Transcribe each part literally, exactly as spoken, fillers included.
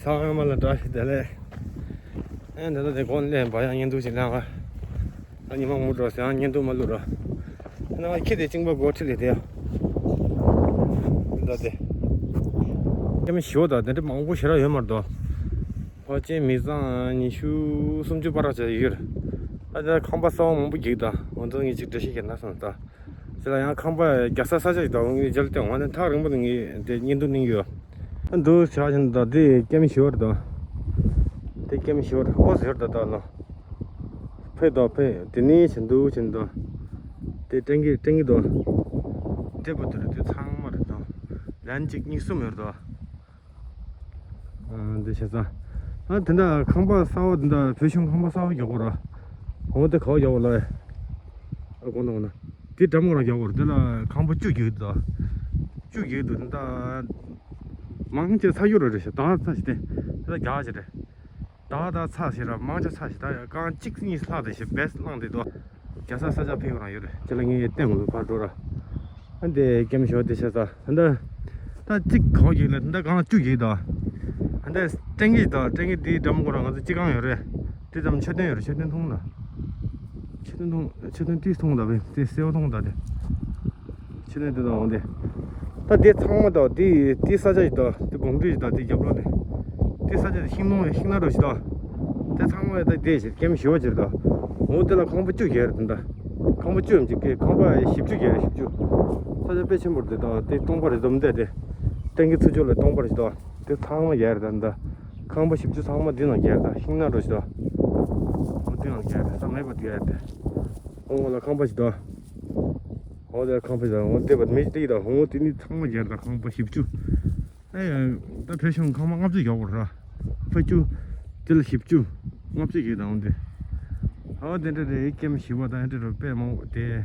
ཐང་མ་ལ་བཀྲ་ཤིས་བདེ་ལེགས། ཨེ་འདི་ལ་དེ་གོང་ལས་འབའ་ཡང་བརྙན་ཐུང་ཞིག་ལེན་བ། ཨ་ཉི་མ་ངུ་འགྲོ་ཟེར་ཡང་བརྙན་ཐུང་མ་བླུག་རོགས། ཨ་ན་ཁྱེད་དེ་གཅིན་པ་སྒོ་ཁྲི་ལས་དེ་ཡ། འདི་ལ་དེ། ཀྱེ་མི་ཞོ་དང་དེ་འདྲ་མང་པོ་ཞེ་དྲག་ཡོད་མ་རེད་དོ། ཕལ་ཆེར་མི་ཚང་ཉི་ཤུ་སུམ་ཅུ་བར་ཆ་ཡོད་རེད། ཨ་ད་ཁང་པ་གསར་པ་མང་པོ་རྒྱག་དང་འོ་ཚོ་ངས་ཅིག་འགྲེལ་བཤད་བྱས་ན་བསམ་ད། དེ་ལ་ཡང་ཁང་པ་རྒྱག་ས་ས་ཆ་ཞིག་དང་འོ་ངས་མཇལ་ཏེ་འོ་ན་ཐག་རིང་པོ་ནས་ངས་དེ་བརྙན་ཐུང་བསྟན་གྱི་ཡོད། ཨ་འདུག་ཆ་བཞིན་དུ་དེ་ཀྱེ་མི་ཞོ་རེད་དོ། དེ་ཀྱེ་མི་ཞོ་རེད་ཨོ་ཟེར་ད་ད་ལོ། ཕེ་དོ་ཕེ་དེ་ནས་བྱིན་འདུག་བྱིན་དོ། དེ་ཀྲེང་གི་ཀྲེང་གི་དོ། དེ་པོ་དེ་རེད་དེ་ཚང་མ་རེད་དོ། ལན་གཅིག་གཉིས་གསུམ་ཡོད་རེད་དོ། ཨ་འདི་བྱས་ཙང་། ཨ་དེ་འདྲ་ཁང་པ་གསར་པ་འདི་འདྲ་བོད་གཞུང་ཁང་པ་གསར་པ་རྒྱག་དགོས་ར། འོ་དེ་ག་པར་རྒྱག་དགོས་ལ། ཨ་དགོངས་དག་དགོངས་དག་དེ་འགྲམ་ངོ་ར་རྒྱག་དགོས་ར་དེ་ལ་ཁང་པ་བཅུ་རྒྱག་གི་འདུག་བཅུ་རྒྱག་གི་འདུག་འདི་འདྲ། མང་ཆེ་ཚ་ཡོད་ར་རེད་ཤག་ད་ཚ་ཞིག་དེ་དེ་ལ་རྒྱག་ཞིག་རེད། ད་ད་ཚ་ཞིག་ར་མང་ཆེ་ཚ་ཞིག་ད་ཡ་རྐང་གཅིག་གཉིས་ལྷག་དེ་ཞིག་བེས་བླངས་དེ་འདུག་རྒྱ་ས་ས་ཆ་ཕེབས་རང་ཡོད་རེད་ཅི་ལ་ངས་བསྟན་དགོས་ཕར་འགྲོ་ར། ཨ་འདི་ཀེམ་ཞོ་འདི་བྱས་ཙང་ཨ་འདི། ད་གཅིག་གོ་གི་ལ་འདི་གང་ལ་བཅུ་གི་དང་། ཨ་འདི་ཀྲེང་གི་དང་ཀྲེང་གི་འདི་འགྲམ་སྐོར་ང་ཚོ་གཅིག་གང་ཡོད་རེད། དེ་ཙམ་མཆོད་རྟེན་ཡོད་རེད་མཆོད་རྟེན་མཐོང་ལ། མཆོད་རྟེན་མཐོང་མཆོད་རྟེན་ཏིས་མཐོང་ད་བས་ཏིས་སེའུ་མཐོང་ད་དེ། མཆོད་རྟེན་དེ་དང་འོང་དེ། ད་དེ་ཚང་མ་དང་དེ་དེ་ས་ཆ་ཞིག་དང་དེ་བོང་ཁྲི་ཞིག་དང་དེ་རྒྱབ་ལོགས་ནས། དེ་ས་ཆ་དེ་ཤིང་སྡོང་ཤིང་ནགས་འདྲ་ཞིག་དང་། དེ་ཚང་མ་ད་དེ་ཞིག་ཀེམ་ཞི་བ་ཅིག་རེད་དང་། འོ་དེ་ལ་ཁང་པ་བཅུ་བརྒྱད་རེད་ད། ཁང་པ་བཅུ་ཡམ་ཅིག་གི་ཁང་པ་བཞི་བཅུ་བརྒྱད་རེད་བཞི་བཅུ། ས་ཆ་དཔེ་ཆེན་པོ་རེད་དེ་དང་དེ་སྟོང་པ་རེད་འཛོམས་དེ་དེ། ཏན་གི་ཚུར་ཕྱོགས་ལ་སྟོང་པ་རེད་ཞིག་དང་། དེ་ཚང་མ་བརྒྱད་རེད་ད། ཁང་པ་བཞི་བཅུ་ཚང་མ་འདི་ནང་བརྒྱད་རེད་ད་ཤིང་ནགས་འདྲ་ཞིག་དང་། འོ་དེ་ནང་བརྒྱད་རེད་ས་མེད་པ་དེ་རེད་དེ། འོ་ལ་ཁང་པ་ཞིག་དང་། འོ་དེ་ཁང་པ་ཞིག་དང་འོ་དེ་བ་མི་ཞིག་དེ་ཡིན་དང་འོ་དེ་ནི་ཚང་མ་བརྒྱད་རེད་ད་ཁང་པ་བཞི་བཅུ། ཨེ་ཡ། ད་བོད་གཞུང་ཁང་པ་ལྔ་བཅུ་ཡོད་རེད། ཕ་བཅུ། དེ་ལ་བཞི་བཅུ། ལྔ་བཅུ་ཡོད་དང་འདི། ཨ་དེ་འདྲ་རེད་ཀེམ་ཞི་བ་དང་འདྲ་རེད་དཔེ་མང་པོ་དེ།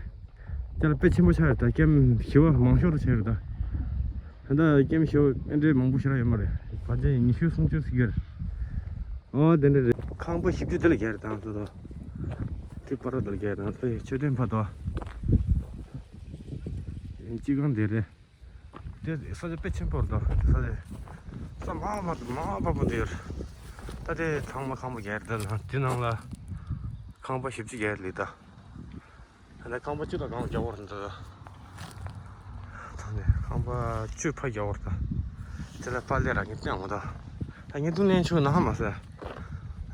དེ་ལ་དཔེ་ཆེན་པོ་ཆགས་རེད་ད་ཀེམ་ཞི་བ་མང་ཤོས་རེད་ཆགས་རེད་ད། ད་ལྟ་ཀེམ་ཞི་བ་འདྲ་མང་པོ་ཞེ་དྲག་ཡོད་མ་རེད་ཕལ་ཆེར་ཉི་ཤུ་སུམ་ཅུ་ཟིག་ཡོད་རེད། ཨ་དེ་འདྲ་རེད་ཁང་པ་བཞི་བཅུ་དེ་ལ་རྒྱག་རེད་དང་དུ་དུ། དེ་པར་དེ་ལ་རྒྱག་རེད་དང་དེ་མཆོད་རྟེན་ཕ་དོ། སྤྱི་ཁང་དེ་རེད། དེ་ས་ཆ་དཔེ་ཆེན་པོ་རེད་དོ། ས་ཆ་ས་མང་མང་མང་བ་པོ་འདི་ཡོད་རེད། ད་དེ་ཚང་མ་ཁང་པ་བརྒྱད་རེད་དེ་ནང་ལ་ཁང་པ་བཞི་བཅུ་བརྒྱད་རེད་ད། ད་ཁང་པ་བཅུ་དང་གང་བརྒྱ་བོར་འདི། ད་ནི་ཁང་པ་བཅུ་ཕ་བརྒྱ་བོར་ད། དེ་ལ་པཱ་ལས་ར་ངས་བསྟན་འོང་ད། ད་ངས་འདུག་ལེན་ཆོག་ན་ཧ་མ་ཟེར།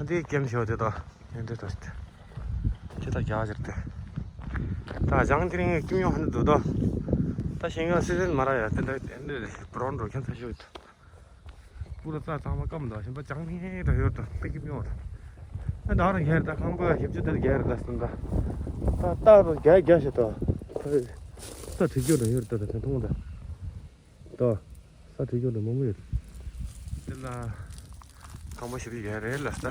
ད་དེ་ཀེམ་ཞོ་དེ་ད། ཡོན་ཏན་ཏོ་ཞིག་ཅི་ལྟར་རྒྱག་ཅིག་སྟེ། ད་ལྗང་དེ་རིང་ཀིམ་ཡོང་ཧ་འདི་འདུག་དོ། ད་ཞིང་ཁ་སི་སན་མ་ར་ཡ་དེ་འདྲ་དེ་འདྲ་རེད་བྲོ་འགྲོ་ཁྱོད་ཚ་ཤོད། སྤུ་ར་རྩ་ཚང་མ་སྐམ་འདུག་ཞིང་པ་ལྗང་ནི་འདྲ་ཡོད་དོ་དཔེ་ཀིམ་ཡོང་རེད། ཨ་ད་ར་རྒྱལ་ད་ཁང་པ་ཞིབ་ཅུ་དེར་རྒྱལ་རེད་ད་སྟོན་ད། ད་ད་ར་རྒྱལ་རྒྱལ་ཞེ་དོ། ས་དྲི་རྒྱུ་འདྲ་ཡོད་དོ་ད་དེ་མཐོང་ད། ད་ས་དྲི་རྒྱུ་འདྲ་མང་པོ་ཡོད། དེ་ལ་ཁང་པ་ཞིབ་ཅུ་རྒྱལ་རེད་ལ་ས།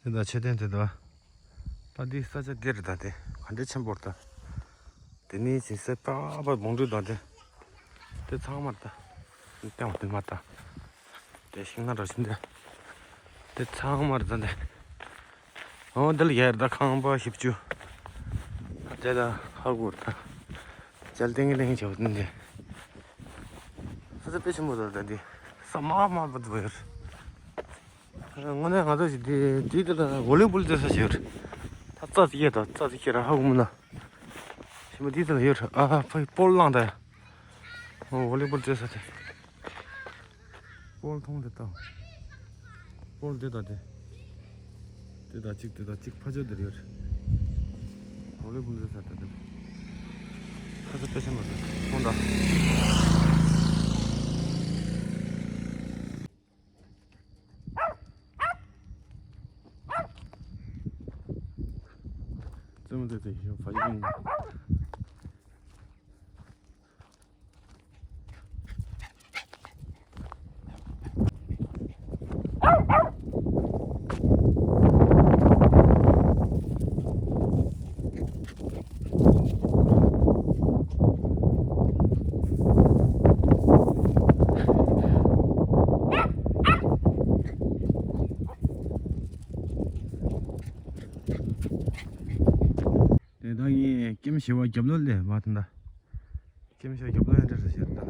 དེ་དང་མཆོད་རྟེན་དེ་དང་། ད་འདི་ས་ཆ་འདི་རེད་ད་དེ་ག་འདྲ་ཆེན་པོ་རེད་ད། དེ་ནས་ཅིག་སེ་པ་པ་བོང་འབྲུ་དང་དེ། དེ་ཚང་མ་རེད་ད། བསྟན་འོང་དེ་མ་ད། དེ་ཤིང་ནགས་འདྲ་ཞིག་འདི། དེ་ཚང་མ་རེད་ད་དེ། འོ་འདི་ལ་ཡར་ད་ཁང་པ་བཞི་བཅུ། དེ་ལ་ཧ་གོ་རེད་ད། མཇལ་སྟེང་གི་གླིང་བྱེད་པ་འདི། ས་ཆ་དཔེ་ཆེན་པོ་རེད་ད་འདི། ས་དམའ་དམའ་བ་འདུག་ཡོད། དངོས་གནས་ང་ཚོ་ཞིག་འདི་འདི་དེ་ལ་ཝོ་ལི་བོལ་རྩེ་ས་ཞིག་ཡོད་རེད། ད་རྩྭ་ཅིག་སྐྱེས་དང་རྩྭ་ཅིག་སྐྱེས་ར་ཧ་གོ་མིན་ན། ཞིག་མ་འདི་དེ་ལ་ཡོད་རེད་ཨ་ཕ་ཡི་སྤོལ་བླངས་ད་ཡ། ཝོ་ལི་བོལ་རྩེ་ས་དེ། སྤོལ་མཐོང་དེ་ད། སྤོལ་དེ་ད་དེ། དེ་ད་གཅིག་དེ་ད་གཅིག་ཕ་ཆོས་དེར་ཡོད་རེད། ཝོ་ལི་བོལ་རྩེ་ས་དེ་དེ། ཁ་ཚ་དཔེ་ཆེན་པོ་རེད་མཐོང་ད། དེ་དག་ངས་ཀེམ་ཞི་བ་རྒྱབ་ལོགས་ལས་མ་ཐོན་ད། ཀེམ་ཞི་བ་རྒྱབ་ལོགས་ཡང་འདྲ་རེད་ཟེར་ད་ལ།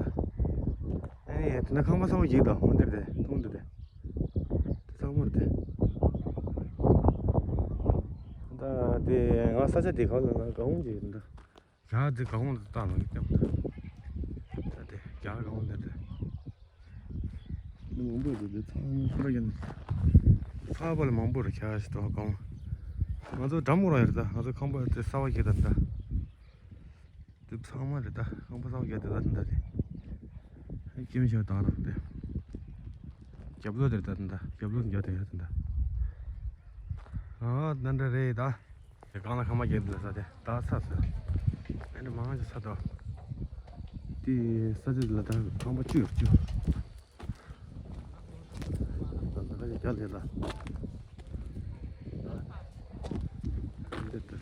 ཨེ་ ཨེ་དེ་ན་ཁང་པ་ཚང་མ་ཡིན་དང་འོན་ཏེ་དེ་མཐོང་འདུག་དེ། དེ་ཚང་མ་རེད་དེ། ད་དེ་ང་ས་ཆ་དེ་ག་ལ་ན་ག་འོང་གི་ཡིན་ད། རྒྱ་དེ་ག་འོང་དུ་བཏང་ལ་ཀྱང་ད། དེ་རྒྱ་ག་འོང་དེ་དེ། མི་མང་པོ་ཡོད་དེ་ཚང་མ་ཁོ་ར་ཡིན། ཚ་བ་ལ་མང་པོ་རེད་ཁྱ་ཞིག་ཏོ་གང་། ང་ཚོ་འགྲམ་གོ་ར་ཡོད་ད་ང་ཚོ་ཁང་པ་དེ་གསར་པ་གྱེས་ད་ད། དེ་ཚང་མ་རེད་ད། ཁང་པ་ཚང་མ་རྒྱབ་དེ་ད་དེ་འདྲ་རེད། ཁྱིམ་ཤོག་དང་རོགས་དེ། རྒྱབ་ལོགས་དེ་རེད་ད་དེ་འདྲ། རྒྱབ་ལོགས་རྒྱབ་དེ་ཡོད་དེ་འདྲ། ཨ་དེ་འདྲ་རེད་ད། དེ་གང་ལ་ཁང་པ་རྒྱབ་དེ་ལ་ས་དེ་ད་ཚ་ཚ། ཨ་ནི་མང་ཆེ་ཚ་དོ། དེ་ས་དེ་ལ་ད་ཁང་པ་བཅུ་ཡོད་བཅུ། ད་ད་ད་རྒྱབ་དེ་ལ། འདི་ལྟར།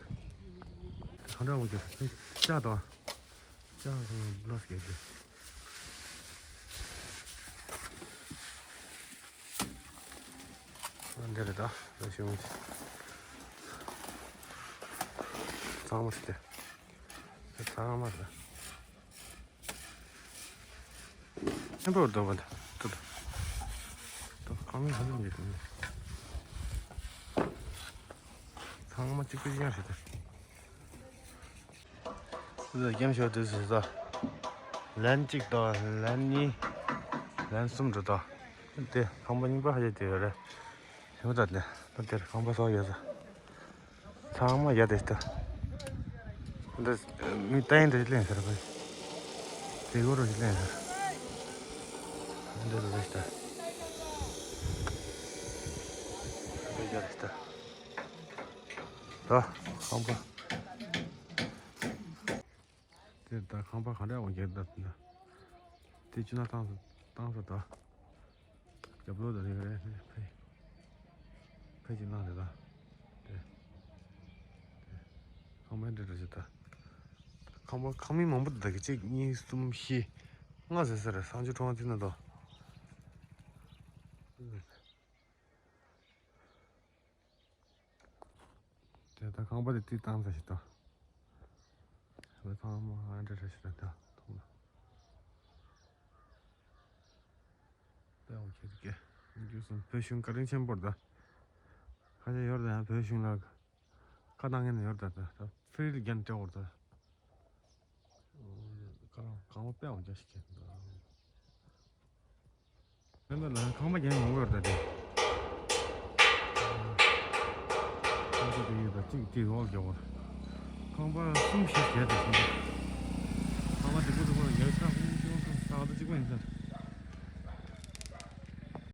གང་འདྲ་འོང་གི་ཤ་དང་། ཅང་ལོས་ཀྱི་རེད། འདི་རེད་ད། རེ་ཞིག་ཚང་མ་རེད་དེ། ཚང་མ་རེད། ཆེན་པོ་འདུག་པ་འདི། ཏུ་ཏུ། ཏུ་ཁང་མིག་ཧ་ལམ་ཡོད་དེ། ཚང་མ་གཅིག་པ་གཅིག་རྐྱང་རེད་དེ། འདི་རྒྱབ་ཤོག་དེ་ཟེར་ས། ལན་གཅིག་དང་ལན་གཉིས། ལན་གསུམ་འགྲོ་དང་། དེ་ཁང་པ་རྙིང་པ་ཧ་ཅང་དེ་ཡོད་རེད། ཡོད་ད་དེ། ད་དེར་ཁང་པ་སོགས་ཡོད་ས། ཚང་མ་ཡ་དེ་ལྟ། འདི་མི་ལྟ་ཡིན་འདི་ལེན་ཟེར་བས། དེ་གོ་རུ་ལེན་ཟེར། འདི་རུ་རེ་ལྟ། འདི་ཡ་རེ་ལྟ། ད་ཁང་པ། དེ་ད་ཁང་པ་ག་འདྲ་འོང་གི་ད་ད། དེ་ཅི་ན་བཏང་སོ་བཏང་སོ་ད། རྒྱབ་ལོགས་ད་རེད་རེད་རེད་ཕེ། ཕེ་ཅི་ན་རེད་ད། དེ། དེ། ཁང་པ་འདྲ་འདྲ་ཞིག་ད། ཁང་པ་ཁང་མིག་མང་པོ་འདུག་ད་གི་གཅིག་གཉིས་གསུམ་བཞི། ལྔ་ཟེར་ས་རེད་བསང་ཆུ་ཁྲོམ་དེ་ན་ད། དེ་ད་ཁང་པ་དེ་དུས་བཏང་ས་ཞིག་ད། ཁང་པ་ཚང་མ་ཨ་འདྲ་འདྲ་ཞིག་ད་ད་མཐོང་ན། དཔེ་འོ་ཁྱེད་ཀྱི་རྒྱུ་སོང་བོད་གཞུང་བཀའ་དྲིན་ཆེན་པོ་ད། ཁ་ཆེ་ཡོད་ད་ཡང་བོད་གཞུང་ལ་ཁ་བཏང་ངན་ཡོད་ད་ད་ད་ཕི་རི་རྒྱན་སྤྲད་འོར་ད། ཁ་རང་གང་བ་དཔེ་འོ་རྒྱ་ཞིག་ཁྱེད་ད། མེད་པ་ལ་ཁང་པ་རྒྱན་མང་པོ་ཡོད་ད་དེ། ཁང་པ་དེ་ཡོད་ད་གཅིག་དེ་འོག་རྒྱ་བོར། ཁང་པ་གསུམ་བཞི་བྱས་ད་ཁང་པ། ཁང་པ་དེ་པོ་དེ་པོ་ཡག་ཆགས་ཧུང་ཅུང་ཧུང་ས་ག་ད་གཅིག་པ་ཡིན་ས།